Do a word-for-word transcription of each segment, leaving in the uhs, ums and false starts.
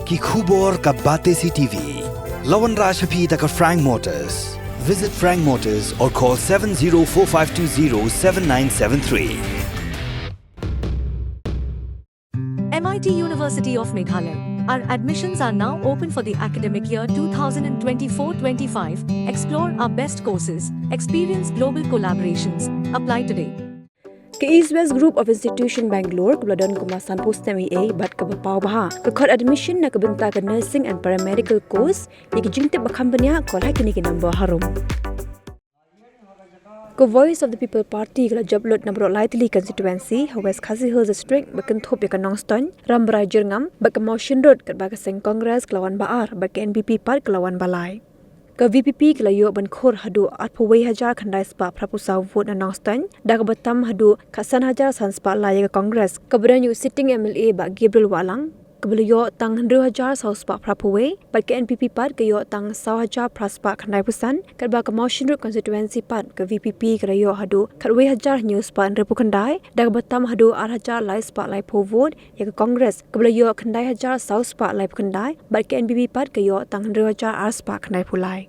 Ki khubor ka Batesi TV. La wanrah sha phi da ka Frank Motors. Visit Frank Motors or call seven zero four five two zero seven nine seven three. M I T University of Meghalaya. Our admissions are now open for the academic year two thousand twenty-four twenty-five. Explore our best courses, experience global collaborations. Apply today. Ka East West Group of Institution Bangalore, kaba la don kumba sanphew snem eiei bad kaba paw bha, ka khot admission na ka bynta ka nursing and paramedical course. Ïa ki jingtip ba kham bniah, call ha kine ki number harum. Ka Voice of the People Party ka la jop lut na baroh lai tylli constituency ha West Khasi Hills District, ba kynthup ïa ka Nongstoiñ, Rambrai Jyrngam bad ka Mawshynrut, katba ka seng Congress ka la wan ba ar bad ka N P P pat ka la wan ba lai. Ka V P P ka la ïoh ban khur haduh arphew wei hajar khyndai spah phraphew saw vote na Nongstoiñ, da kaba tam haduh khatsan hajar san spah lai ïa ka Congress, kaba don ïa u sitting M L A Bah Gabriel Wahlang, kaba la ïoh tang hynriew hajar saw spah phraphew wei, bad ka N P P pat ka ïoh tang saw hajar phra spah khyndaiphew san, katba ka Mawshynrut constituency pat ka V P P ka la ïoh haduh khatwei hajar hynñiew spah hynriewphew khyndai, da kaba tam haduh ar hajar lai spah laiphew vote ïa ka Congress, kaba la ïoh khyndai hajar saw spah laiphew khyndai, bad ka N P P pat ka ïoh tang hynriew hajar ar spah khyndaiphew lai.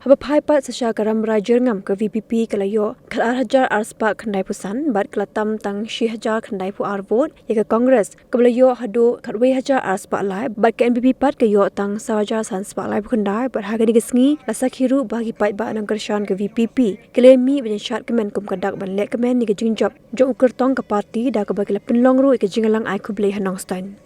Haba phai pat sa sha ka Rambrai Jyrngam, ka V P P ka la ïoh khatar hajar ar spah khyndaiphew san bad ka la tam tang shi hajar khyndaiphew ar vote ïa ka Congress, kaba la ïoh haduh khatwei hajar ar spah lai, bad ka N P P pat ka ïoh tang saw hajar san spah laiphew khyndai. Bad ha kane ka sngi la sakhi ruh ba ki paidbah nongkyrshan ka V P P ki la mih ban ïashad kmen kum ka dak ban leh kmen ïa ka jingjop jong u kyrtong ka party, da kaba ki la pynlong ruh ïa ka jingïalang ai khublei ha Nongstoiñ.